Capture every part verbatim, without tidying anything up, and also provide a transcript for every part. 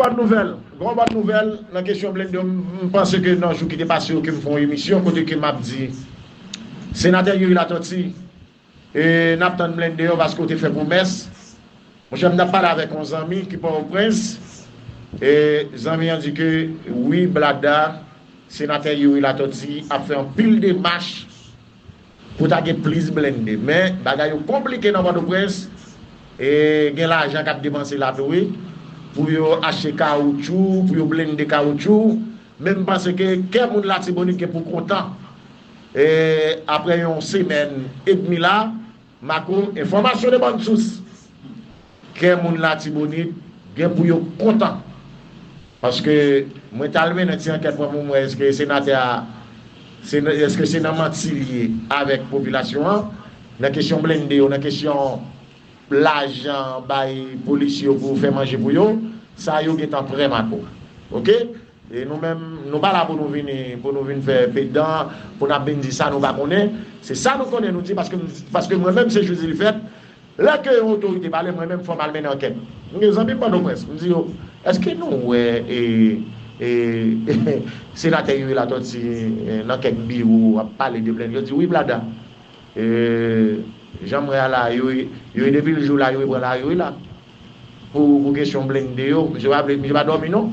Bòn nouvèl, gwo bòn nouvèl nan kesyon blende yo. M, m panse ke nan jou ki te pase yo ke m fè yon emisyon kote ke m ap di Senatè Youri Latortue, e, n ap tann blende yo paske w te fè pwomès. Monchè, m t ap pale avèk yon zanmi ki Pòtoprens, e zanmi an di ke wi, Blada, Senatè Youri Latortue ap fè anpil demach pou ta gen plis blende. Men, bagay yo konplike nan Pòtoprens, e gen lajan k ap depanse la tou, wi, pou yo achte kawoutchou, pou yo blende kawoutchou. Men m panse ke kè moun Latibonit gen pou kontan. E, apre yon semèn edmi la, Mako, enfòmasyon de bòn sous, kè moun Latibonit gen pou yo kontan. Paske mwen t al mennen ti ankèt mwen pou m wè èske senatè a, se, èske se nan manti li ye avèk popilasyon an, nan kesyon blende yo, nan kesyon lajan bay polisye yo pou fè manje pou yo, sa yo gentan prè, Mako. Oke? E nou menm, nou pa la pou nou vini, pou nou vin fè pedan, pou n ap vin di sa nou pa konnen. Se sa nou konnen nou di, paske, paske mwen menm se Jezili fèt. Lè ke yon otorite pale, mwen menm fò m al mennen ankèt. M gen zanmi m Pòtoprens, m di yo, èske nou wè, e, e, senatè Youri Latortue, e, nan kèk biwo ap pale de blende? Yo di wi, Blada. E, jan m wè a la, yo, yo depi l jou la, yo pran lari wi la. Pou, pou kesyon blende yo, misye pa vle, misye pa dòmi non.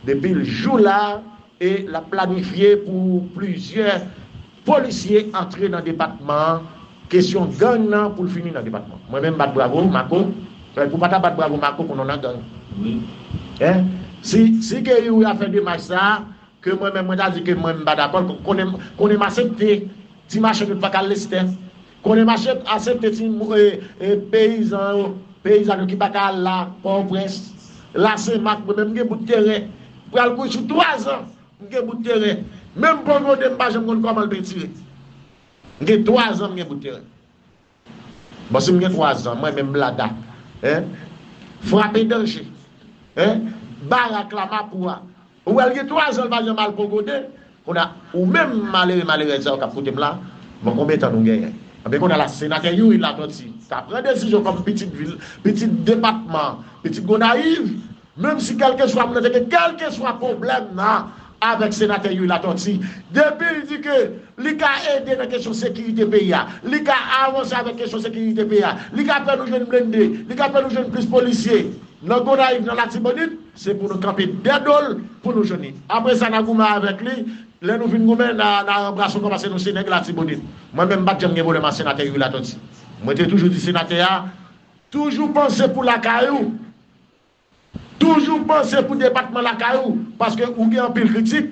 Depi l jou la, e l ap planifye pou plizyè polisye antre nan depatman an, kesyon gang nan pou l fini nan depatman. Mwen menm bat bravo, Mako. Pou pa ta bat bravo, Mako, konnen w nan gang. Wi. Hein? Si, si ke Youri a fè demach sa, ke mwen menm, mwen ta di ke mwen m pa dakò, konnen, konnen m asepte ti machann yo ki pa ka al Lestè, konnen m asepte ti, e, e, peyizan yo, peyizan yo ki pa ka al la, Pòtoprens, la Senmak, mwen menm m gen bout teren, pral kouri sou twa zan, m gen bout teren. Menm Pogode, m pa janm konn kòman l pentire. M gen twa zan, m gen bout teren. Bon, si m gen twa zan, mwen menm Blada, hein, frape danje, hein, barak la, Mapou a, ou wè l gen twa zan, l pa janm al Pogode, kounye a, ou menm malere, malerèz sa yo k ap koute m la, bon, konbyen tan nou genyen? Anben, kounye a la, senatè Youri Latortue ka pran desizyon kòm pitit vil, pitit depatman, pitit Gonayiv, menm si kèlkeswa moun nan te gen kèlkeswa pwoblèm nan avèk senatè Youri Latortue, depi l di ke li ka ede nan kesyon sekirite peyi a, li ka avanse avèk kesyon sekirite peyi a, li ka fè nou jwenn blende, li ka fè nou jwenn plis polisye nan Gonayiv, nan Latibonit, se pou nou kanpe dèyè do l pou nou jwenn li. Apre sa, n a goumen avèk li, lè nou fin goumen, n a, n a ranbrase l kòm se nou se nèg Latibonit. Mwen menm, m pa t janm gen pwoblèm ak senatè Youri Latortue. Mwen te toujou di senatè a, toujou panse pou lakay ou. Toujou panse pou depatman lakay ou, paske ou gen anpil kritik.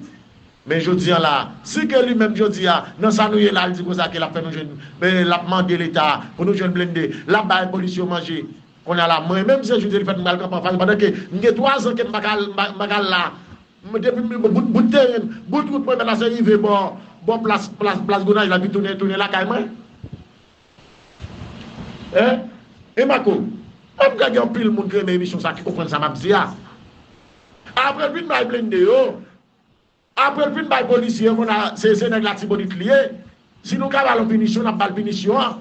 Men jodi a la, si ke li menm jodi a, nan sa nou ye la, li di konsa ke l ap fè nou jwenn, men l ap mande Leta pou nou jwenn blende, l ap bay polis yo manje. Kounye a la, mwen menm se Jezili fèt m pral kanpe anfas, pandan ke m gen twa zan ke m pa ka al, m pa, m pa ka al la. M, depi m, bout, bout teren, bout wout mwen menm la se rive bò, bò plas, plas, plas Gonayiv la, epi tounen, tounen lakay mwen. Hein? E Mako, m ap gade anpil moun ki renmen emisyon sa ki konprann sa m ap di a. Apre l fin bay blende yo, apre l fin bay polisye yo, kounye a se, se nèg Latibonit li ye. Si nou ka ba l yon pinisyon, n ap ba l pinisyon an.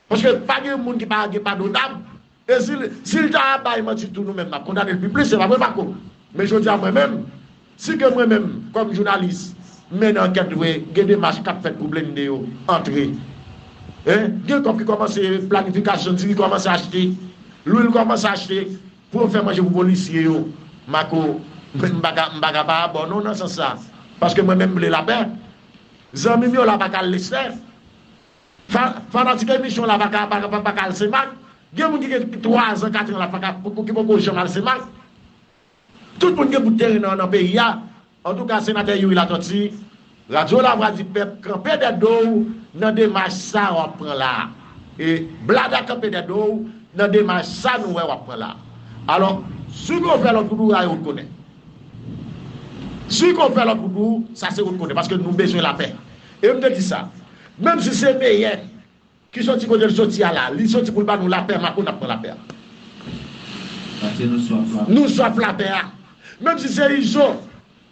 Paske pa gen moun ki pa, ki padonab. E si l, si l ta bay manti tou, nou menm n ap kondane l pi plis, se pa vre, Mako? Men jodi a, mwen menm, si ke mwen menm, kòm jounalis, m mennen ankèt vre, gen demach k ap fèt pou blende yo antre. Hein? Gen kòb ki kòmanse, planifikasyon, diri kòmanse achte, lwil kòmanse achte, pou yo fè manje pou polisye yo. Mako, m pa ka, m pa ka pa bò non nan sans sa. Paske mwen menm m vle lapè. Zanmi m yo la pa ka al Lestè. Fa-, fanatik emisyon la pa ka, pa, pa, pa ka al Senmak. Gen moun ki gen twa zan, kat zan la pa ka, ki poko janm al Senmak. Tout moun gen bout teren nan, nan peyi a. Antouka, senatè Youri Latortue, Radyo Lavwadipèp kanpe dèyè do w nan demach sa w ap pran la a. E Blada kanpe dèyè do w nan demach sa nou wè w ap pran la a. Alò, si w fè lòt kout ou rayi, ou t konnen. Si w fè lòt kout ou, sa se ou t konnen, paske nou bezwen lapè. E m te di sa, menm si se meyè ki soti kote l soti a la, li soti pou l ba nou lapè, Mako, n ap pran lapè a. Paske nou swaf lapè. Nou swaf lapè a. Menm si se Izo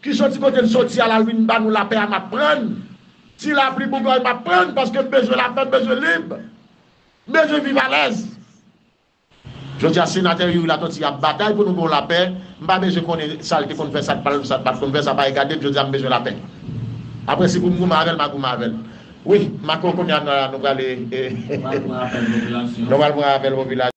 ki soti kote l soti a la, l vin ba nou lapè a, m ap pran l. Ti lapli bougay, m ap pran l, paske m bezwen lapè, m bezwen lib. M bezwen viv alèz. Jodi a, senatè Youri Latortue ap batay pou nou gen yon lapè. M pa bezwen konnen sa l te konn fè, sa l pa, sa l pa t konn fè, sa pa regade m. Jodi a, m bezwen lapè. Apre, si pou m goumen avè l, m a goumen avè l. Wi, Mako, kounye a, nou, nou prale, eh, nou pral pran apèl popilasyon.